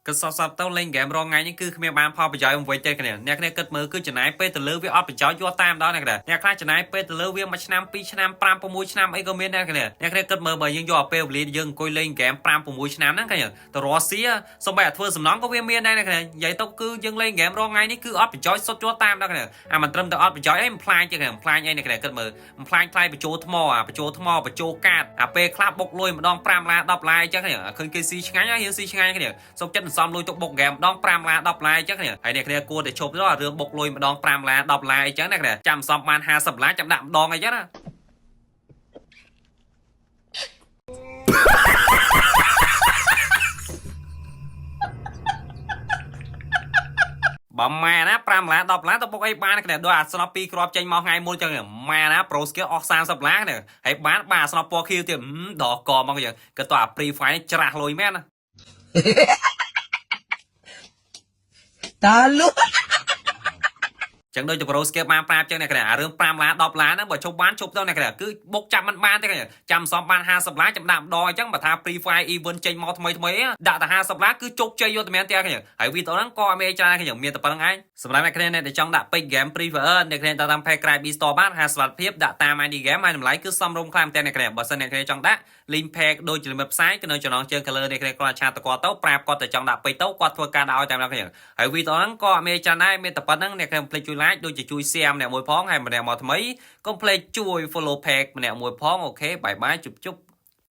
គិតសបសបទៅលេងហ្គេមរងថ្ងៃនេះគឺគ្មានបានផលប្រយោជន៍អ្វីទេគ្នាអ្នកគ្នាគិតមើលគឺចំណាយពេលទៅលើវាអត់ប្រយោជន៍យកតាមដល់អ្នកគ្នាអ្នកខ្លះចំណាយពេលទៅលើវាមួយឆ្នាំពីរឆ្នាំ5 6ឆ្នាំអីក៏មានដែរគ្នាអ្នកគ្នាគិតមើលបើយើងយកអាពេលវេលាយើងអង្គុយលេងហ្គេម5 6ឆ្នាំហ្នឹងគ្នាទៅរកស៊ីសំបីអាធ្វើសំណងក៏វាមានដែរអ្នកគ្នានិយាយទៅគឺយើងលេងហ្គេមរងថ្ងៃនេះគឺអត់ប្រយោជន៍សុទ្ធជាប់តាមដល់គ្នាអាមិនត្រឹមតែអត់ប្រយោជន៍អីមិនផ្លាញទេគ្នាមិនផ្លាញអីអ្នកគ្នាគិតមើលមិនផ្លាញថ្លៃបញ្ចូលថ្មអាបញ្ចូលថ្មបញ្ចូលកាតអាពេលខ្លះបុកលុយម្ដង5ឡា10ឡាអញ្ចឹងគ្នាឃើញគេស៊ីឆ្ងាញ់ហើយយើងស៊ីឆ្ងាញ់គ្នាសុកចិត្តសន្សំលុយទុកបុកហ្គេមម្ដង5ឡា10ឡាអញ្ចឹងគ្នាហើយអ្នកគ្នាគួរតែឈប់ទៅអារឿងបុកលុយម្ដង5ឡា10ឡាអញ្ចឹងអ្នកគ្នាចាំសំបាន50ឡាចាំដាក់ម្ដងអីចឹងណា បើម៉ែណា5ឡា10ឡាទៅបុកអីបានគ្នាដូចអាស្នប់2គ្រាប់ចេញមកថ្ងៃមុនចឹងម៉ែណា Pro Skill អស់30ឡាគ្នាហើយបានបាទស្នប់ពណ៌ខៀវទៀតដល់កមកចឹងក៏តោះអា Free Fire នេះច្រាស់លុយមែនណា Talo. ចឹងដូចទៅ Pro Skill បានប្រាប់ចឹងអ្នកគ្នាអារឿង5ឡា10ឡាហ្នឹងបើឈប់បានឈប់ទៅអ្នកគ្នាគឺបុកចាប់មិនបានទេគ្នាចាំសំបាន50ឡាចាំដាក់ម្ដងអញ្ចឹងបើថា Free Fire Event ចេញមកថ្មីថ្មីដាក់តែ50ឡាគឺជោគជ័យយកតែមែនទេគ្នាហើយវីដេអូហ្នឹងក៏អត់មានអីច្រើនគ្នាមានតែប៉ុណ្្នឹងឯងសម្រាប់អ្នកគ្នាអ្នកដែលចង់ដាក់ពេជ្រ Game Free Fire អ្នកគ្នាតាម Page Cry B Store បានហាសុវត្ថិភាពដាក់តាម ID Game ហើយតម្លៃគឺសមរម្យខ្លាំងមែនទេអ្នកគ្នាបើសិនអ្នកគ្នាចង់ដាក់ link page ដូចជា website គឺនៅចំណងជើង color អ្នកគ្នាគ្រាន់តែឆាតទៅគាត់ទៅប្រាប់គាត់តែចង់ដាក់ពេជ្រទៅគាត់ធ្វើការដាក់ឲ្យតាមអ្នកគ្នាហើយវីដេអូហ្នឹងក៏អត់មានច្រើនដែរមានតែប៉ុណ្្នឹងអ្នកគ្នាកុំភ្លេចជួយ like ដូចជាជួយ share ម្នាក់មួយផងហើយម្នាក់មកថ្មីកុំភ្លេចជួយ follow page ម្នាក់មួយផង OK, bye bye ជប់ជប់។